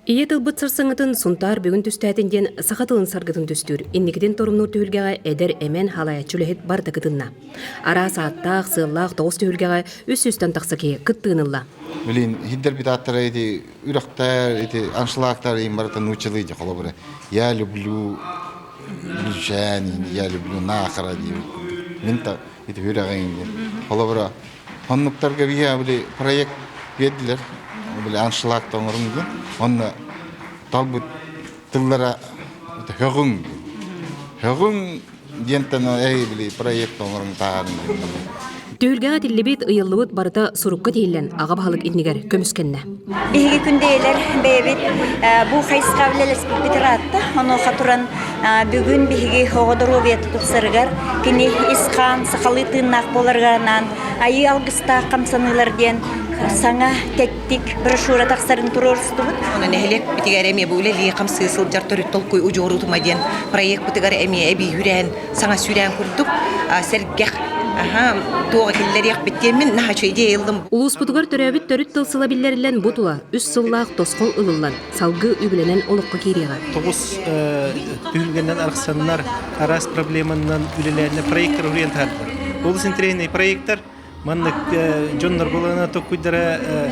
Ийэ тылбыт сарсыҥҥытын Сунтаар бүгүн түстээтин диэн саха тылын саргытын түстүүр, инникитин торумнуур түһүлгэҕэ эдэр, эмэн, халайаччы үлэһит барыта кытынна. Араас ааттаах, сыаллаах тоҕус түһүлгэҕэ үс сүүстэн тахса киһи кыттыыны ылла. Блин, хиддер аттара эти үрэхтэр, эти аншлагтар им барыта нууччалыы холобура. Я люблю Бүлүүчээн, я люблю Наахара диэбит курдук. Мин та ити үрэҕиҥ диэн. Холобура, Оннуктарга биһиэхэ били проект биэрдилэр, били аншлаг оҥоруҥ диэн. Онно талбыт тыллара һөҕүҥ диэн. Һөҕүҥ диэнтэн эй били проект оҥоруҥ таарыҥ диэн. Түһүлгэҕэ этиллибит, ыйыллыбыт барыта сурукка тиһиллэн, аҕа баһылык иннигэр көмүскэннэ. Биһиги күндэйэлэр бэйэбит бу хайысха үлэлэспиппит ыраатта. Онуоха туран бүгүн биһиги оҕо доруобуйата тупсарыгар, кини ис хаан сахалыы тыыннаах буоларыгар анаан Айыы алгыстаах хамсаныылар диэн саҥа тэттик брошюра тахсарын туруорустубут. Онон нэһилиэкпитигэр эмиэ бу үлэлии хамсыы сылдьар төрүт толкуй удьуорутума диэн проекпытыгар эмиэ эбии үүрээн, саҥа сүүрээн курдук сэргэх туоҕа киллэриэхпит диэммин наһаа үчүгэй идея ыллым. Улууспутугар төрөөбүт төрүт тыл сыла биллэриллэн бу тула үс сыллаах тосхол ылыллан, салгыы үбүлэнэн олоххо киириэҕэ. Тоҕус түһүлгэнэн арахсаннар араас проблеманан үлэлээннэр проектор уруйан таһаардылар. Олус интэриэһинэй проектор. Маннык дьоннор буолана токкуйдара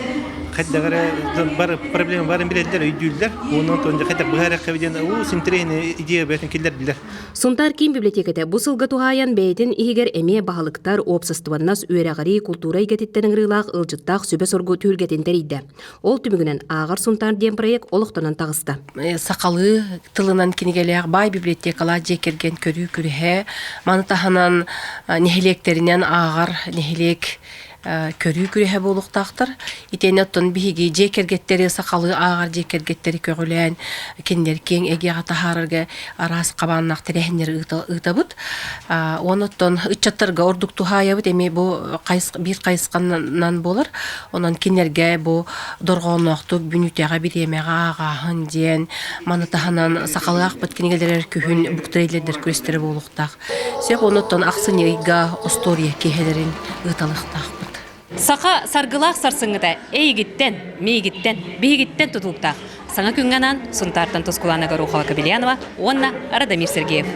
хайдах эрэ бар проблема барын билэллэр, өйдүүллэр. Онон тон хайдах быһаарыахха диэн олус интэриэһинэй идея бэйэтин киллэрдилэр. Сунтаар киин библиотеката бу сылга туһаайан бэйэтин иһигэр эмиэ баһылыктар, уопсастыбаннас, үөрэҕирии, култуура эйгэтиттэн ыҥырыылаах ыалдьыттаах сүбэ-соргу түһүлгэтин тэрийдэ. Ол түмүгүнэн Ааҕар Сунтаар диэн проект олохтонон таҕыста. Сахалыы тылынан кинигэлээх баай библиотекалаах дьиэ кэргэн көрүү күрэһэ, маны таһынан нэһилиэктэринэн ааҕар нэһилиэк көрүү күрэһэ буолуохтаахтар. Итиэннэ оттон биһиги дьиэ кэргэттэри сахалыы ааҕар дьиэ кэргэттэри көҕүлээн кинилэр киэҥ эйгэҕэ таһаарарга араас хабааннаах тэрээһиннэри ыытабыт. Уонна оттон ыччаттарга ордук туһаайабыт эмиэ бу биир хайысханан буолар. Онон кинилэргэ бу дорҕоонноохтук бүнүүтэҕэ бириэмэҕэ ааҕааһын диэн маны таһынан сахалыы аахпыт кинигэлэрэр күһүн буктрейлердэр күрэстэрэ буолуохтаах. Сөп онуттан ахсынньы ыйга остуоруйа киэһэлэрин ыыталыахтаахпыт. Саха саргылаах сарсыҥҥыта эйигиттэн, миигиттэн, биһигиттэн тутулуктаах. Саҥа күҥҥэ анаан Сунтаартан Тускулаана Горохова-Кобельянова уонна Радомир Сергеев.